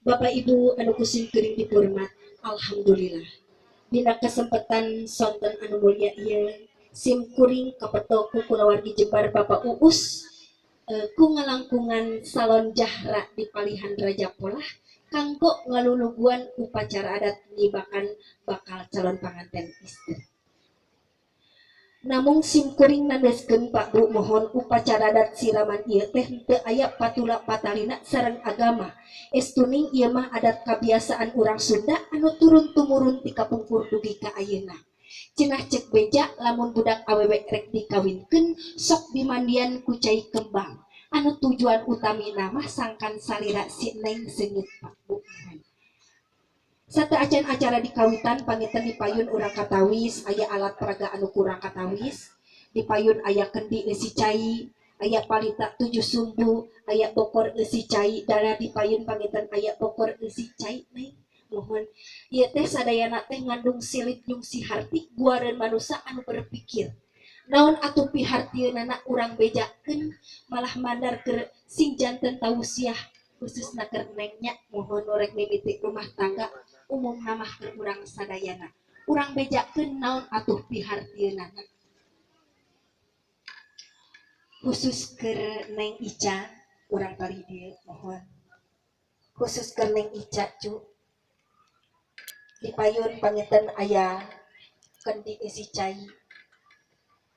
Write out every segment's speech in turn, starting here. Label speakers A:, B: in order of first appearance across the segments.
A: Bapak Ibu anu ku simkuring dipurmat, alhamdulillah. Dina kesempatan sonten anu mulia ieu simkuring kapeto ku kulawargi Jembar Bapak Uus ku ngalangkungan Salon Jahra di Palihan Raja Polah kanggo ngaluluguan upacara adat ngibakan bakal calon panganten istri. Namung simkuring nandeskeun Pak Bu mohon upacara adat siraman ieu teh henteu aya patula patalina sareng agama. Estuning ieu mah adat kabiasaan urang Sunda anu turun tumurun ti kapungkur dugi ka ayeuna. Cenah cek beja lamun budak awewe rek dikawinkeun sok dimandian ku cai kembang. Anu tujuan utamina mah sangkan salira si neng seungit Pak Bu. Sateuacan acara dikawitan panginten dipayun urang katawis aya alat peraga anu kurang katawis dipayun aya kendi eusi cai aya palita 7 sumbu aya bokor eusi cai dara dipayun panginten aya bokor eusi cai neng mohon ieu teh sadayana teh ngandung silip nyungsi harti guareun manusa anu berpikir naon atuh pihartieunana urang bejakeun malah mandar keur sing janten tausiah khususna keur nengnya mohon rek mimiti rumah tangga umum namah keur urang sadayana urang bejakeun naon atuh pihartieunana khusus keur Neng Ica urang kali dieu mohon khusus keur Neng Ica cu dipayun panginten aya kendi eusi cai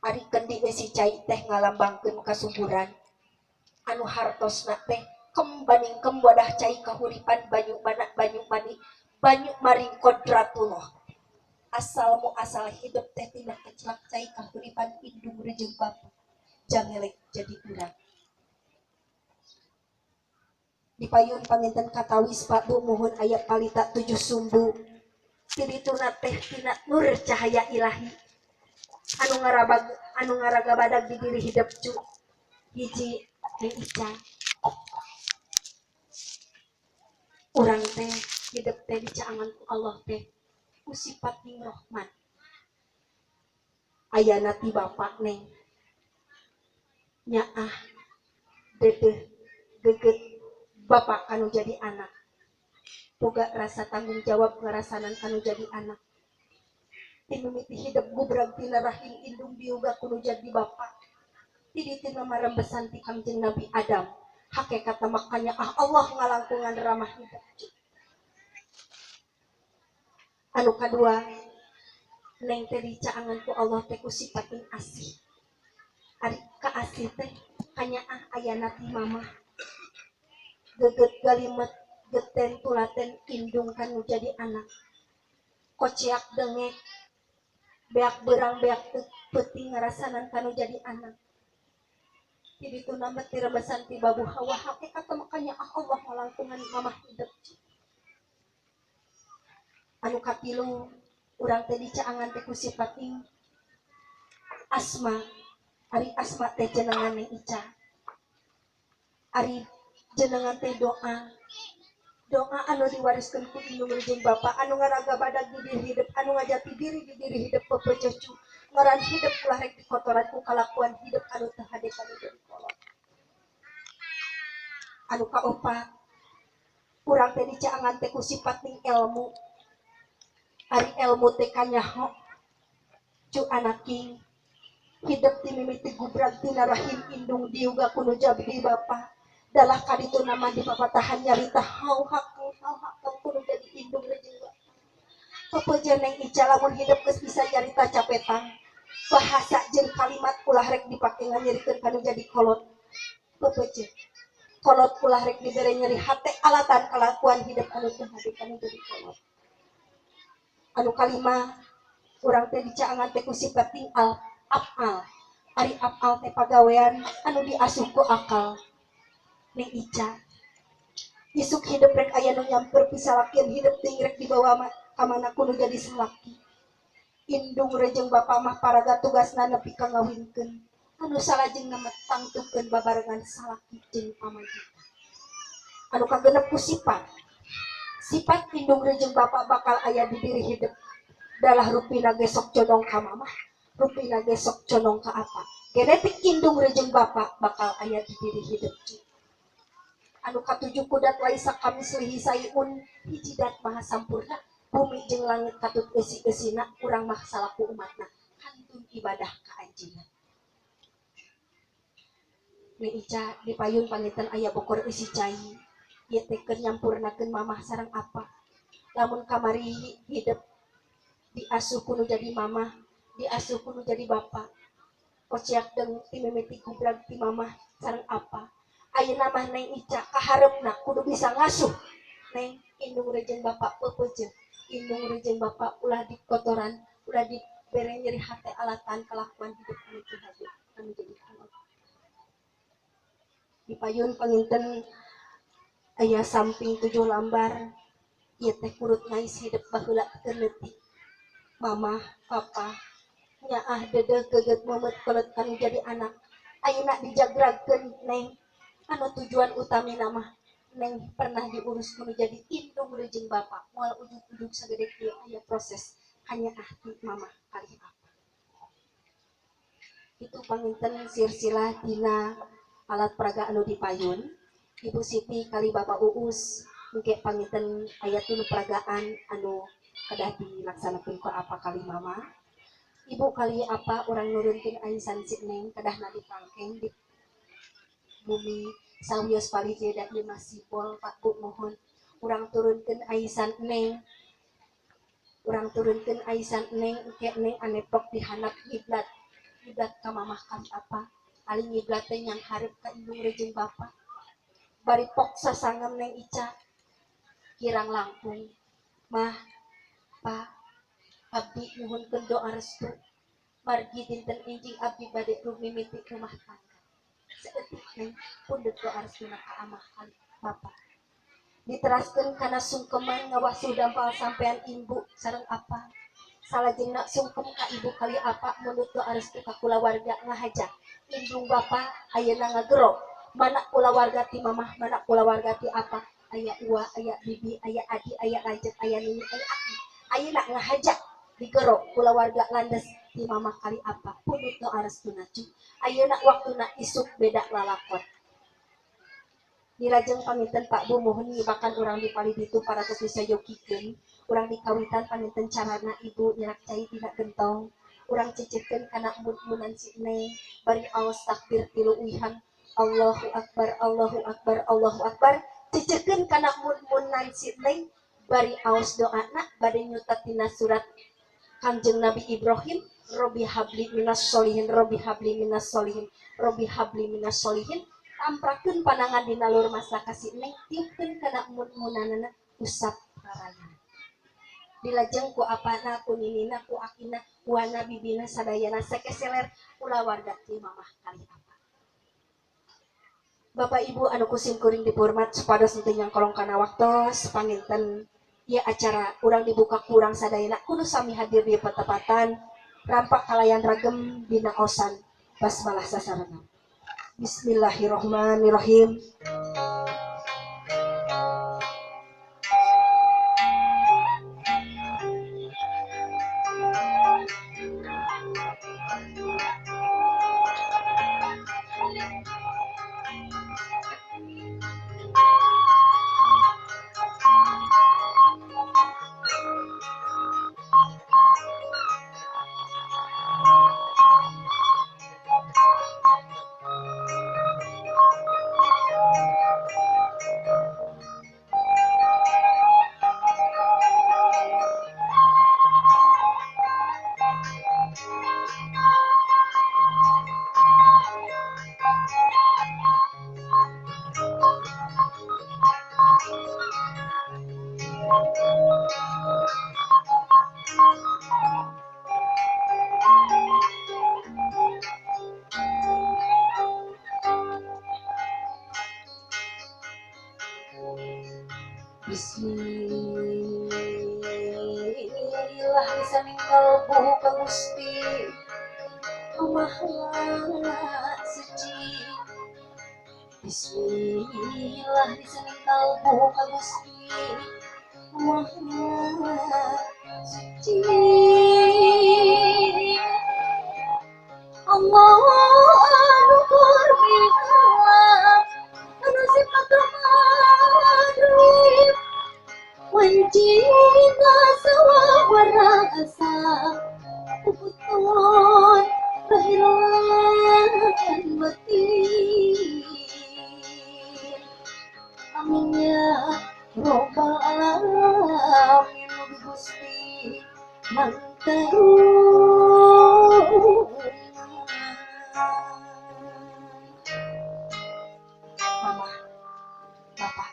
A: ari kendi eusi cai teh ngalambangkeun kasuburan anu hartosna teh kem baning kem wadah cai kahuripan banyu mana banyu mani banyu maring kodratullah asal mu asal hidup teh tina kecelak cai kahuripan indung rejeng bapa jangelek jadi urang dipayun panginten katawis Pak Bu mohon aya palita 7 sumbu tirituna teh tina nur cahaya ilahi anu ngarabag anu ngaragabadag di diri hidup cu hiji Neng Ica urang teh hidup teh dicaangan ku Allah teh ku sifat ning rahmat ayana ti bapak neng nyaah dedeh geget bapak kanu jadi anak boga rasa tanggung jawab ngarasanan kanu jadi anak ti mimiti hidup gubrag tina rahim indung diuga kudu jadi bapak ti ditu marembesan ti Kangjeng Nabi Adam hakikat makanya ah Allah ngalangkungan ramah hidup. Anu kadua neng teh dicaangan ku Allah teh ku sipatin asih ari ka asih teh kanyaah ayana ti mamah geget galimet geten tulaten indung kanu jadi anak kociak dengek beak berang beak peuting ngarasanan kanu jadi anak jadi tu nama tirebesan ti babu hawa hakikat makanya ah Allah ngalangkungan mamah hidup. Anu katilu urang teh dicaangan teh ku sipating asma ari asma teh jenengan Neng Ica ari jenengan teh doa doa anu diwariskeun ku indung jeung bapa anu ngaraga badag di diri hidup anu ngajati diri di diri hidup pepeuceuh ngaran hidup ulah rek dikotoran ku kalakuan hidup anu teu hade kanu jadi kolot. Anu kaopat urang teh dicaangan teh ku sifat ning ilmu ari ilmu teh kanyaho cu anaking hidup ti mimiti gubrag tina rahim indung diuga kudu jadi bapa dalah kaditu nama di papatahan nyarita hau hak kudu jadi indung jeung bapa pepeje Neng Ica lamun hidup geus bisa nyarita capetang bahasa jeung kalimat ulah rek dipake nganyerikeun kanu jadi kolot pepeje kolot ulah rek dibere nyeri hate alatan kalakuan hidup anu teu hade kanu jadi kolot. Anu kalima urang teh dicaangan teh ku sifat al afal ari afal teh pagawean anu diasuh ku akal Neng Ica isuk hidup rek aya nu nyamper pisalakeun hidup ting rek dibawa ka mana kudu jadi salaki indung rejeng bapa mah paraga tugasna nepi ka ngawinkeun anu salajengna mah tangtukeun babarengan salaki jeung pamajikan anu kagenep ku sifat sifat indung rejeng bapa bakal aya di diri hidup dalah rupina gesok condong ka mamah rupina gesok condong ka apa genetik indung rejeng bapa bakal aya di diri hidup. Anu katujuh kudat laisa kamislihi sayun hiji dat maha sampurna bumi jeung langit katut eusi-eusina urang mah salaku umatna kantun ibadah ka anjeunna. Neng Ica di payun panginten aya bokor eusi cai ieu teh keur nyampurnakeun mamah sareng apa. Lamun kamari hidep diasuh kudu jadi mamah, diasuh kudu jadi bapa. Kociak deung ti mimiti gubrag ti mamah sareng apa. Ayeuna mah Neng Ica kahareupna kudu bisa ngasuh. Neng indung rejeung bapak peupeujeuh, indung rejeung bapak ulah dikotoran, ulah dibere nyeri hate alatan kalakuan hidup anu teu hade anu jadi kolot. Di payun panginten aya samping 7 lambar ieu teh kurut ngais hidup baheula keur leutik. Mamah, papa nyaah dedeh geget memet kolot anu jadi anak. Ayeuna dijagragkeun Neng anu tujuan utamina mah Neng pernah diurus kudu jadi indung rejeung bapak moal ujug-ujug sagede kieu aya proses kanyaah ti mamah kalih apa. Itu panginten silsilah dina alat peraga anu dipayun Ibu Siti kali Bapak Uus engke panginten aya tilu peragaan anu kedah dilaksanakeun ku apa kali mama. Ibu kali apa urang nurunkeun aisan si Neng kedahna dipangkeng di bumi sawios palih da ieu masih pol Pak Bu mohon urang turunkeun aisan Neng, urang turunkeun aisan Neng engke Neng aneprok di handap ngiblat ngiblat ka mamah kali apa ali ngiblat teh nyang hareup ka indung rejeung bapa bari pok sasangem Neng Ica kirang langkung mah pa abdi nyuhunkeun doa restu margi dinten enjing abdi bade mimiti rumah tangga saeutik Neng pundut doa restuna ka amah kali bapa diteraskeun kana sungkeman ngawasuh dampal sampean imbu sareng apa salajengna sungkem ka ibu kali apa mundut doa restu ka kulawarga ngahaja indung bapa ayeuna ngagero mana kulawarga ti mamah mana kulawarga ti apa aya uwa aya bibi aya adi aya lanceuk aya nini aya aki ayeuna ngahaja digero kulawarga landes ti mamah kali apa pundut doa restuna cu ayeuna waktuna isuk beda lalakon. Dilajeng panginten Pak Bu mohon nyibakan urang di palih ditu paratos disayogikeun urang dikawitan panginten carana ibu nyerak cai tina gentong urang cicirkeun kana mun-munan si Neng bari aos takbir tilu uihan Allahu akbar Allahu akbar Allahu akbar cicirkeun kana mun-munan si Neng bari aos doana bade nyutat tina surat Kanjeng Nabi Ibrahim Robi habli minas solihin Robi habli minas solihin Robi habli minas solihin tamprakeun panangan dina lur masa kasih Neng tiupkeun kana mun-munanana usap rarayana dilajeng ku apana ku ninina ku akina wana bibina sadayana sakeseler kulawarga ti mamah kali apa. Bapak Ibu anu kusim kuring dipurmat supados henteu nyangkolong kana waktos panginten ieu acara urang dibuka kurang sadayana kudu sami hadir di petepatan rampak kalayan ragem dina osan basmalah sasarengan. Bismillahirrahmanirrahim. Bismillah lisaning kalbu ka Gusti Maha Suci. Bismillah lisaning kalbu ka Gusti Maha Suci. Allah anu kur anu sifat Puputon lahir lan batin. Amin ya Robbal alamin. Mugi Gusti mangkarunya. Mama, Bapak,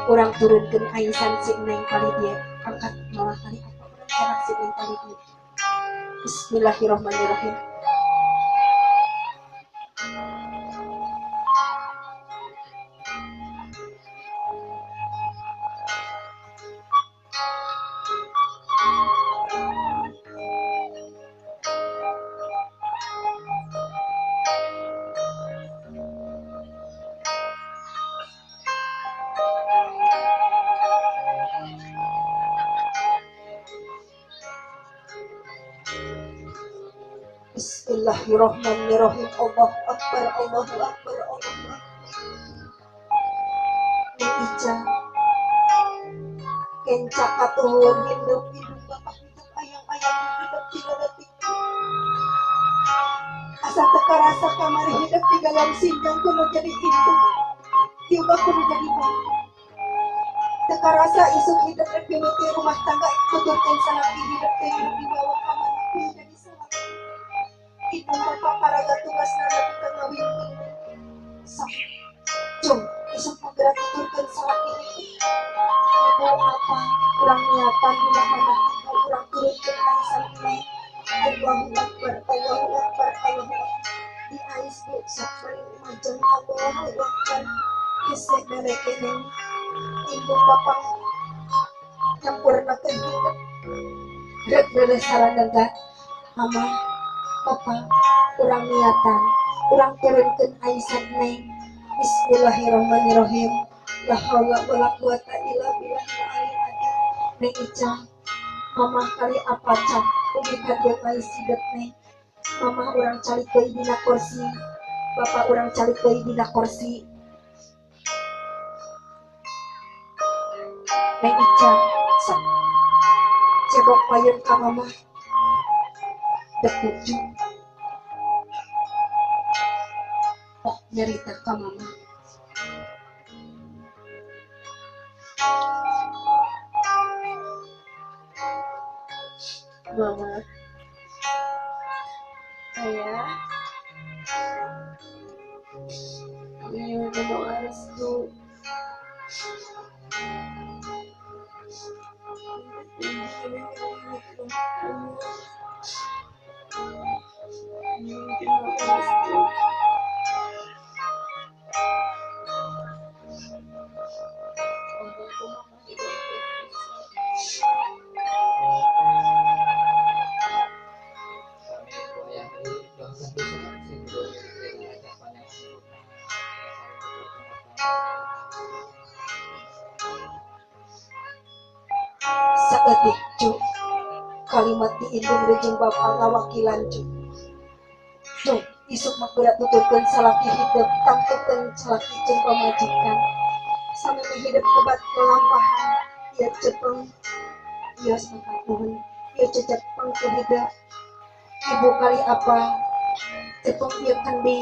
A: urang turunkeun aisan si Neng kali dia. Angkat malah kali apa urang anak si Neng kali dia. Bismillahirrahmanirrahim. Bismillahirrahmanirrahim. Allahu Akbar, Allahu Akbar, Allahu Akbar. Neng Ica, kenca katuhun hidup hidup bapak hidup ayang-ayang hidup tidak detik. Asa teu karasa kamari hidup di dalam sindang kuno jadi hidup, tiba kuno jadi bapak. Teu karasa isuk hidup rek mimiti rumah tangga tuturkeun salaki hidup teh hidup di bawah kamar jadi salaki. Ibu bapak paraga tugas nara kita ngawinkeun sok cung isuk mah tuturkeun salaki hidup. Ibu apa urang niatan dina manah ibu urang turunkeun aisan neng. Allahu Akbar, Allahu Akbar, Allahu Akbar. Di ais bu sok bari majeng Allahu Akbar. Hese mereke neng ibu bapak nyampurnakeun hidup. Rek beres saranega mama papa urang niatan urang turunkeun aisan neng. Bismillahirrahmanirrahim. La haula wala quwata illa billahil aliyil azim. Neng Ica, mama kali apa cak ugi ka dieu ais hidup neng. Mama urang calik deui dina kursi, bapak urang calik deui dina kursi. Neng Ica sok cebok payun ka mama. Dek ujung oh nyerita ka mama.
B: Mama, ayah, nyuwun doa restu.
A: Saeutik cu kalimat di indung jeung bapak ngawakilan cu. Cung isuk mah berat nuturkeun salaki hidup tangtukeun salaki jeung pamajikan. Samemeh hidup kebat kelampahan ieu cepeng ieu mangkat nuhun ieu cecepeng ku hidup. Ibu kali apa cepeng ieu kendi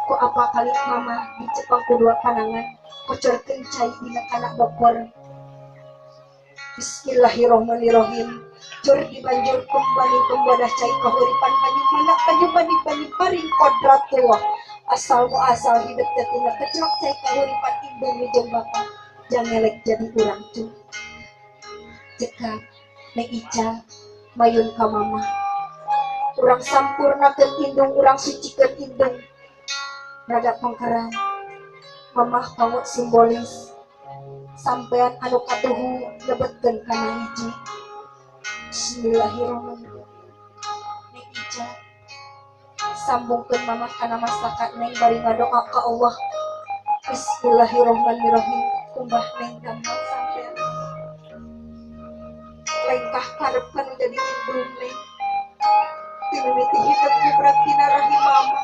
A: ku apa kali mama dicepeng ku dua panangan kocorkeun cai dina kana bokor. Bismillahirrahmanirrahim. Cur dibanjur kembali kembadah cai kahuripan banyu mana banyu mani banyu paring kodratullah. Asal muasal hidup teh tina kecelok cai kahuripan indung jeung bapa jangelek jadi urang cu. Cekap Neng Ica mayun ka mama. Urang sampurnakeun indung, urang sucikeun indung. Rada pangkeran mamah kanggo simbolis sampean anu katuhu lebetkeun kana hiji. Bismillahirrahmanirrahim. Neng Ica sambungkeun mamah kana masakan neng bari ngadoa ka Allah. Bismillahirrahmanirrahim. Kumbah neng damel sampean. Lengkah karep kanu jadi indung neng. Timimiti hidup nyebrak tina rahim mama.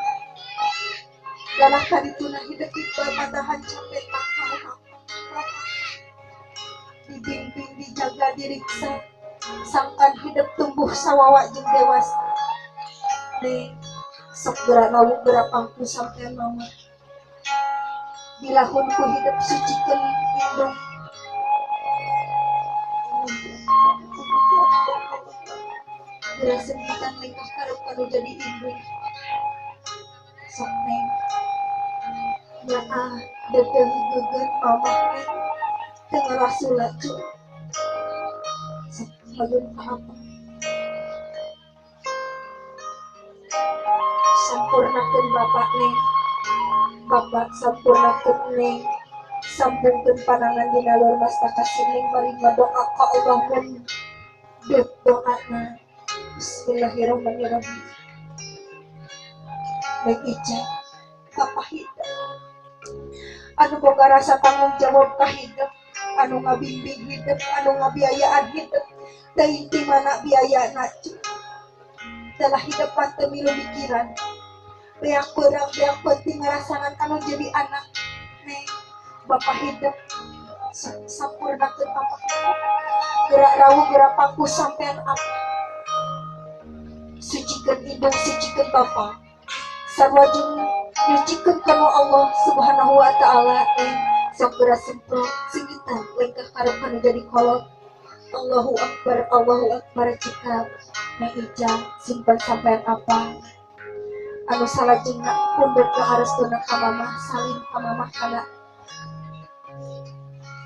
A: Galah kadituna hidup dipatahan capek tangkal. Dibimbing, dijaga, diriksa. Sangkan hidup tumbuh sawawa jeung dewasa. Neng sok geura rawuh geura pangku sampean mama. Bilahun ku hidup sucikeun indung. Geura sengkitan lengkah karep kanu jadi indung. Sok neng nyaah dedeh geget mamah neng teu ngarasula cu. Sok hayun ka apa? Sampurnakeun bapak neng, bapak sampurnakeun neng, sambungkeun panangan dina luar mastaka neng bari ngadoa ka Allah mun deuk doana. Bismillahirrahmanirrahim. Neng Ica bapak hidup anu boga rasa tanggung jawab ka hidup, anu ngabimbing hidup, anu ngabiayaan hidup, teuing ti mana biayana cu. Telah hidup teu milu mikiran beak beurang beak penting ngarasanan kanu jadi anak. Neng bapak hidup sampurnakeun bapak hidup gerak rawuh gerak pangku sampean apa sucikeun indung sucikeun bapak sarua jeung nyucikeun kanu Allah Subhanahu wa taala. Neng sok geura semprot segitan lengkah karep kanu jadi kolot. Allahu Akbar, Allahu Akbar cekap. Neng Ica simpan sampean apa anu salajengna pundut ka harestuna ka mamah salim ka mamah kana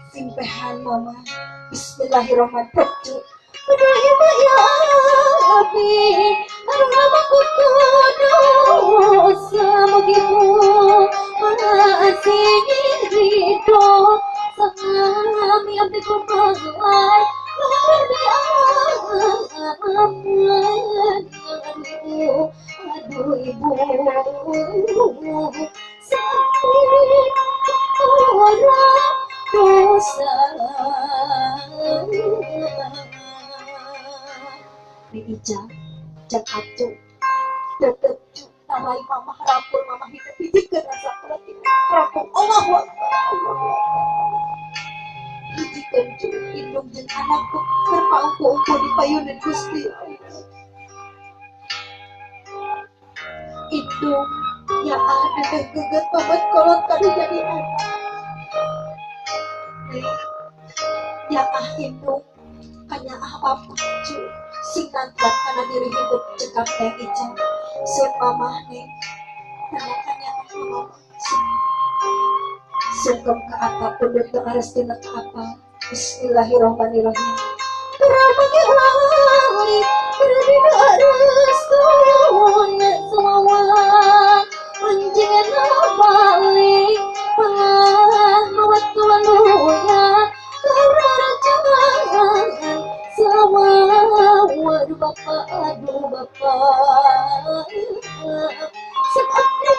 A: simpehan mama. Bismillahirrahmanirrahim. Ibrahim ya Abi anu kutu dosa mugimu masih ridho sami abdi kumaha. Aduh ibu sakit orang dosa. Neng Ica cek acu tetep cu talai mamah rampur mamah hidup hijikeun rasa kuat rampung. Allahu Akbar, Allahu Akbar. Hijikeun cu indung jeung anakku keur paungku-ungku di payunan Gusti Allah. Indung nyaah dedeh geget pamet kolot kanu jadi anak. Neng nyaah indung kanyaah bapak cu sing nantrak kana diri hidup cekap Neng Ica. Sun mamah neng kana kanyaah mamah sungkem ka apa pundut teu arestuna ka apa. Bismillahirrahmanirrahim. Ramai wali berdina arestuna samawa anjeunna balik malah mawat waluya kararajangan samawa. Aduh bapak, aduh bapak sakabdi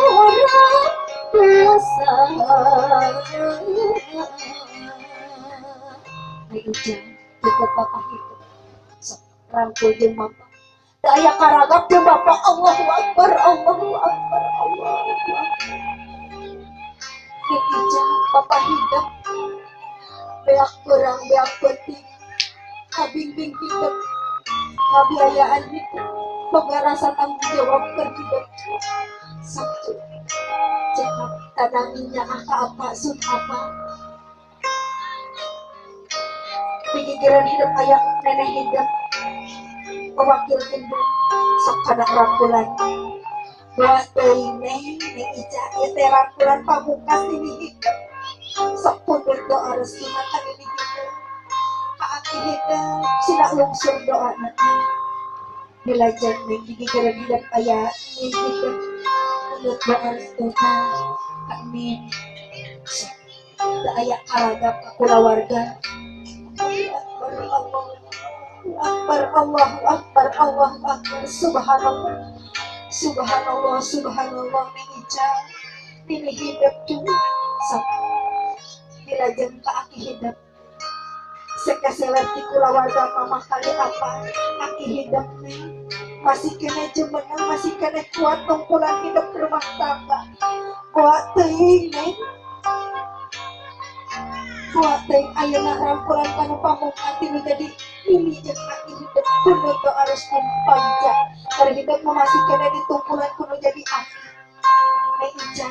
A: orang dosa. Neng Ica tetep bapak hidup sok rangkul jeung bapak teu aya karagap jeung bapak. Allahu Akbar, Allahu Akbar, Allahu Akbar. Neng Ica bapak hidup beak beurang beak peuting ngabimbing hidup ngabiayaan hidup boga rasa tanggung jawab keur hidup. Sabtu cekap tananginya ka apa sun apa pikiran hidup aya nenek hidup pewakil indung sok kana rangkulan bawa teuing neng. Neng Ica ieu teh rangkulan pamungkas ini hidup sok pundut doa restuna ka nini hidup ka aki hidup sina lungsur doana dilajeng neng digigireun hidup aya nin hidup pundut doa restuna ka nin sok teu aya karagap ka kulawarga. Allahu Akbar, Allahu Akbar, Allahu Akbar. Subhanallah, Subhanallah, subhanallah. Neng Ica nini hidup cu sok dilajeng ka aki hidup sekaseler ti kulawarga mamah kali apa aki hidup neng masih kene jumeneng masih kene kuat tungkulan hidup rumah tangga. Kuat teuing neng, kuat teh ayeuna rangkulan kanu pamungkas nu jadi mimi jeung aki hidup kudu teu arus panja keur hidup masih kene ditungkulan kudu jadi aki Neng Ica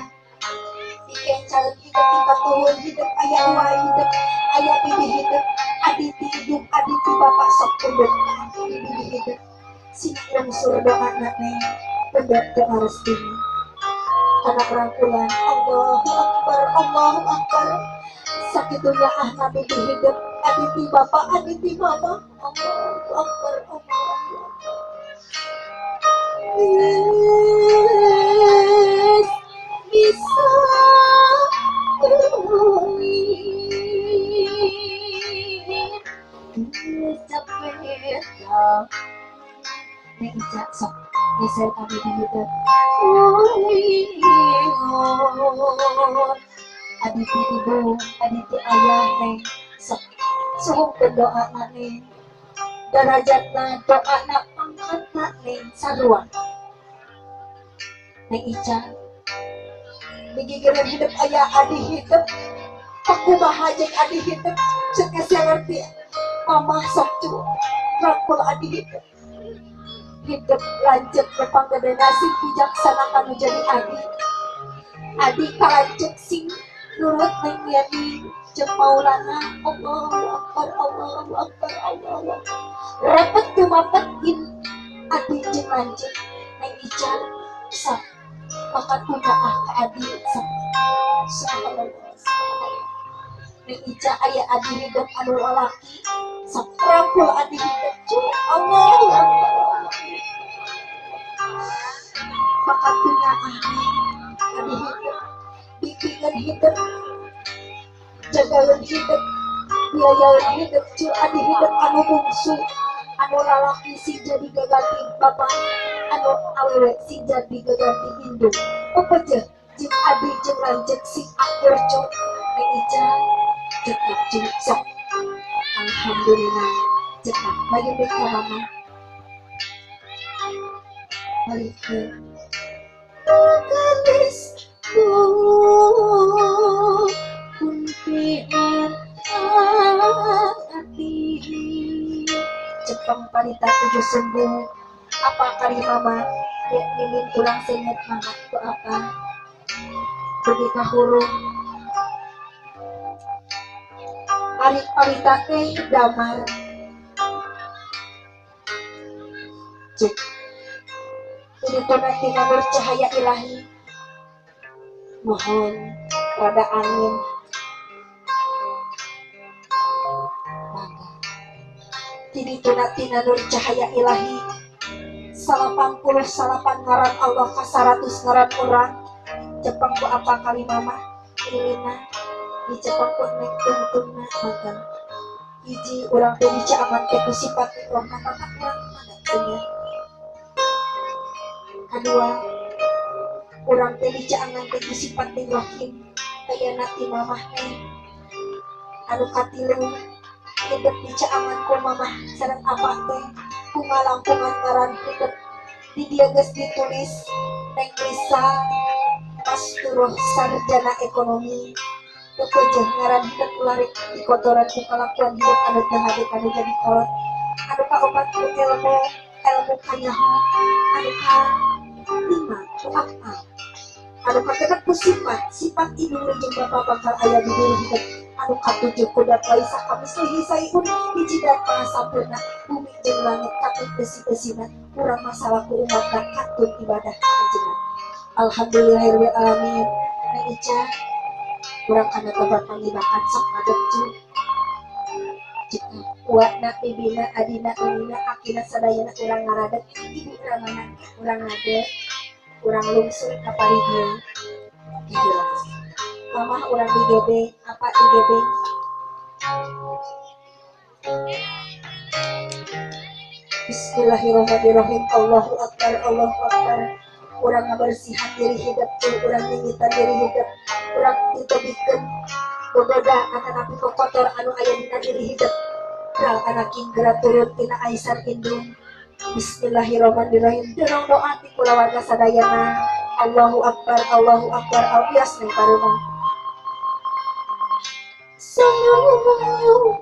A: iken calon hidup tingkat tuhun hidup aya uwa hidup aya bibi hidup aditi hidup aditi bapak sok pundut ka bibi hidup sing lungsur doa na neng pundut teu arus dini anak rangkulan Allahu Akbar Allahu Akbar sakitunya ah nabi hidup aditi bapak aditi mama Allahu Akbar Allahu Akbar. Yes, bisa capek Neng Ica sok geser kami di hidup aditi ibu aditi ayah neng sok suhungkeun doa neng darajatna doana pangkatna neng sarua Neng Ica digigireun hidup ayah adi hidup pakumaha jeung adi hidup ceuk geus ngerti mamah sok cu rangkul adi hidup hidup lanjut lepang gede nasib bijaksana kanu jadi adi adi kalanjut sing nurut neng Yani jeung Maulana Allahu Akbar Allahu Akbar Allahu Akbar repet teu mapet in adi jeung lanjut Neng Ica sok makan punya ah ka adi sok subhanallah subhanallah Neng Ica aya adi hidup anu lalaki sok rangkul adi hidup cu Allahu Akbar maka punya ahli adi hidup bikingan hidup jagaeun hidup biayaeun hidup cu adi hidup anu bungsu anu lalaki sing jadi gaganti bapak anu awewe sing jadi gaganti indung pepejeh jeung adi jeung lanceuk sing akur cu Neng Ica cekap cu sok alhamdulillah cekap bagi deui ka mama balik ke Galis kuntian hati cepeng parita tujuh sumbu apa kali mama ya mimin kurang senget mama ku apa pergi ka hurung ari parita teh damar cek ini tina nur cahaya ilahi mohon rada angin mangga tina nur cahaya ilahi 89 ngaran Allah ka 100 ngaran urang cepeng ku apa kali mama lilina dicepeng ku neng tungtungna mangga hiji urang teh dicaangan teh ku sifat roh mata urang mana teh kedua urang teh dicaangan teh ku sifat rohim kayana ti mamah neng anu katilu hidup dicaangan ku mamah sareng abah teh ku ngalangkungan ngaran hidup di dieu geus ditulis Neng Lisa Masturoh sarjana ekonomi pepejeh ngaran hidup larik di kotoran ku kalakuan hidup anu teu hade kanu jadi kolot anu kaopat ku ilmu ilmu kanyaho anu ka lima ku akal anu kagenep ku sifat sifat indung jeung bapa bakal aya di diri hidup anu katujuh ku dat laisa kamislihi saiun hiji dat maha sampurna bumi jeung langit katut besi-besina urang masalah ku umatna katut ibadah ka anjeunna alhamdulillahirabbil alamin Neng Ica urang kana tempat pangibakan sok ngadep cu uakna bibina adina unina akina sadayana urang ngaradep ibu ramana urang ngadep urang lungsur ka paridieu jelas mamah urang digebeng apa digebeng Bismillahirrahmanirrahim Allahu Akbar Allahu Akbar urang ngabersihan diri hidup urang nyingitan diri hidup urang ditebikeun gogoda atanapi kokotor anu aya dina diri hidup Kal anak inggra turun tina aisar indung Bismillahirrahmanirrahim dorong doa ti kulawarga sadayana Allahu Akbar Allahu Akbar Aliyas neng pareumeung. Sallallahu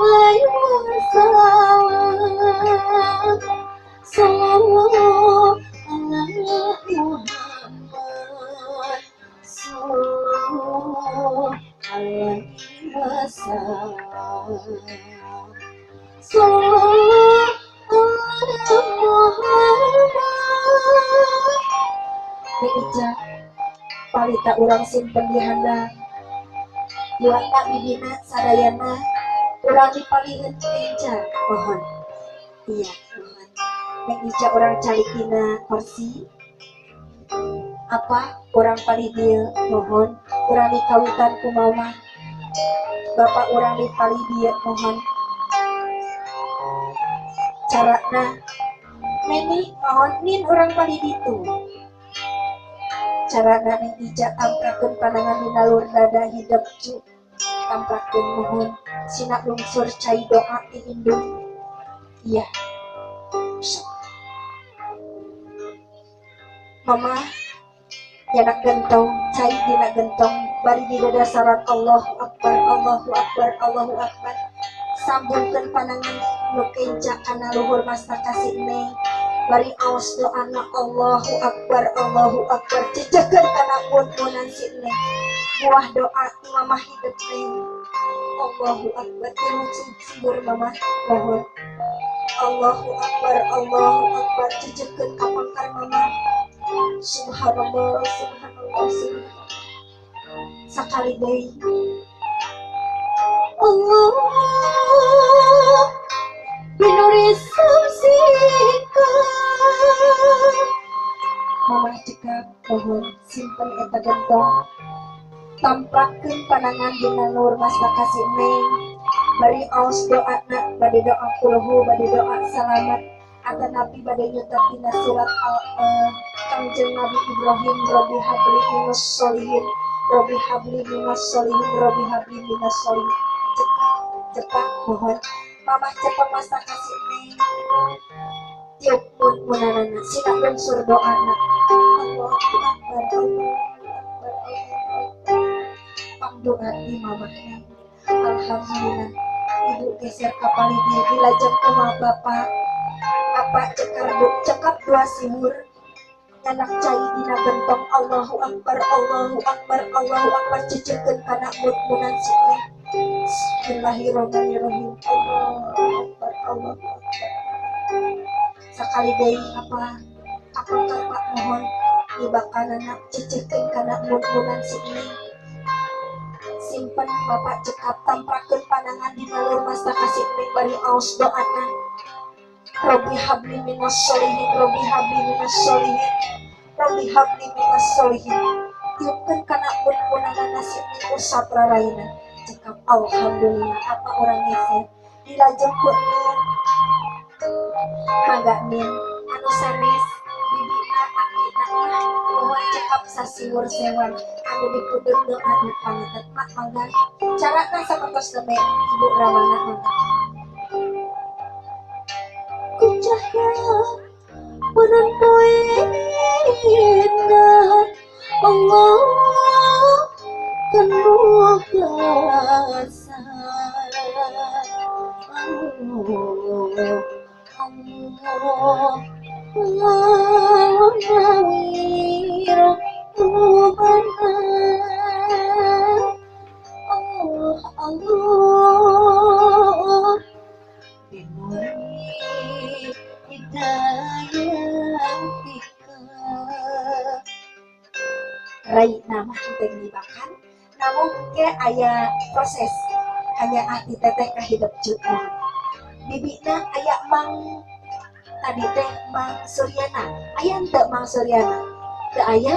A: alaihi wasallam. Sallallahu ala Muhammad. Sallallahu alaihi wasallam. Sallallahu ala Muhammad. Ica palita urang simpen di handang buana bibina sadayana urang dipaliheun Ica mohon. Iya mohon. Neng Ica urang calik dina kursi apa urang palih dieu mohon. Urang dikawitan ku mama bapak urang dipalih dieu mohon. Carana neni mohon nin urang palih ditu. Carana Neng Ica tamprakeun panangan dina luhur dada hidep cu tamprakeun mohon sina lungsur cai doa ti indung. Iya sok mama nyanak gentong cai dina gentong bari di dada salat Allahu Akbar Allahu Akbar Allahu Akbar. Sambungkeun panangan nu kenca kana luhur masta kasih neng bari aos doana Allahu Akbar Allahu Akbar cejekeun kana pun-punan si neng buah doa ti mama hidup neng. Allahu Akbar tilu sibur mama mohon. Allahu Akbar Allahu Akbar cejekeun ka pangkar mama. Subhanallah subhanallah subhanallah. Sakali deui Allah binuri samsika. Mamah cekap mohon simpen eta gentong tamprakeun panangan dina luhur masta kasih neng bari aos doana bade doa kulhu bade doa salamat atanapi bade nyutat dina surat al Kangjeng Nabi Ibrahim Robbi habli minas sholihin Robbi habli minas sholihin Robbi habli minas sholihin. Cekap cekap mohon mamah cepat masa kasih neng tiup pun munanana sina lungsur doana Allahu Akbar Allahu Akbar Allahu Akbar. Pangdoa di mamah neng. Alhamdulillah ibu geser ka palih dieu dilajeng kumaha bapak apa cekap dua siwur nyanak cai dina gentong Allahu Akbar Allahu Akbar Allahu Akbar cecekeun kana mut-munan si neng. Bismillahirrahmanirrahim Allahu Akbar Allahu Akbar. Sakali deui apa kapangkar pak mohon dibakanana cecekeun kana mut-munan si neng. Simpen bapak cekap tamprakeun panangan dina luhur masta kasih neng bari aos doana Robbi habli minas sholihin Robbi habli minas sholihin Robbi habli minas sholihin. Tiupkeun kana pun-punanana si neng usap raraina. Cekap alhamdulillah apa orang geser dilajeng ku nin mangga nin anu sanes bibina akina mohon cekap sasiwur sewan anu dipudeng doa nu pangetet mak mangga carana sapertos leme ibu ramana mangga. Ku cahya bulan poena Allah penuh kuasa Allah Allah Allah Allah Allah binuri hidayatika. Rai nama henteu dibakan namun ke aya proses hanya ahli teteh kahidep cuman bibina aya mang tadi teh Mang Suryana aya henteu Mang Suryana teu aya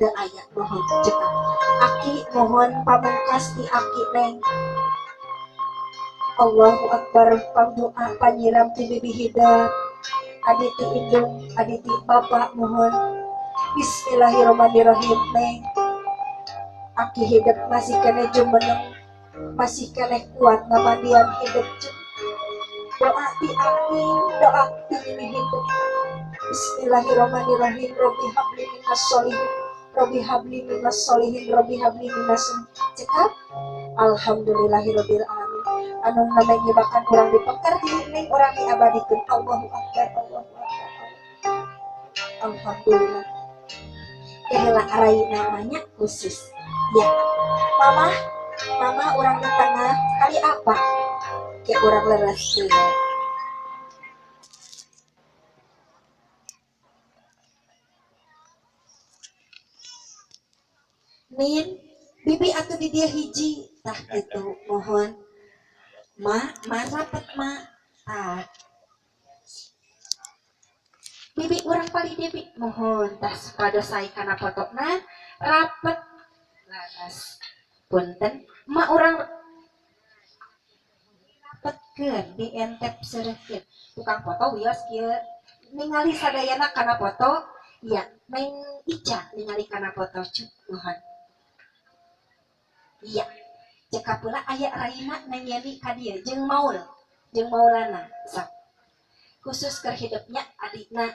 A: teu aya mohon cekap aki mohon pamungkas ti aki neng. Allahu Akbar pangdoa panyiram ti bibi hidep adi ti indung adi ti bapak mohon. Bismillahirrahmanirrahim neng aki hidup masih kene jumeneng masih kene kuat ngamandian hidup doa ti aki doa ti bibi hidup. Bismillahirrahmanirrahim Robbi habli minas sholihin Robbi habli minas sholihin, Robbi habli minas cekap. Alhamdulillahirabbil alamin. Anu namanya nyebakan urang dipengker ning urang diabadikeun. Allahu akbar, Allahu akbar. Alhamdulillah. Keheula arai namanya khusus. Ya. Mama, mama urang di tengah kali apa? Kayak urang leres ya. Min, bibi atuh di dia hiji tah kitu mohon. Ma, ma rapet ma. Tah. Bibi urang palih deui mohon tah supados sae kana fotona rapet laras. Punten, ma urang rapetkeun dientep seureuhkeun. Tukang foto wios kieu ningali sadayana kana foto, ya Neng Ica ningali kana foto cuk mohon. Iya, cekap pula aya raina Neng Yeni ka dieu jeung Maul, jeung Maulana sok. Khusus keur hidupnya adikna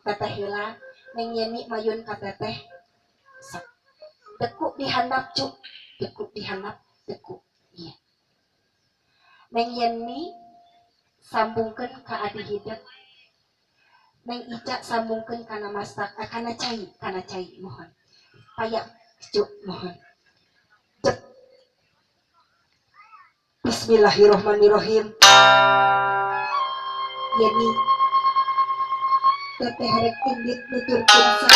A: teteh heula Neng Yeni mayun ka teteh sok. Deku dihandap cuk, deku dihandap deku. Iya. Neng Yeni sambungkeun ka adi hidup. Neng Ica sambungkeun kana mastak, kana cai mohon. Paya cuk mohon. Bismillahirrahmanirrahim. Yeni teteh rek indit nuturkeun.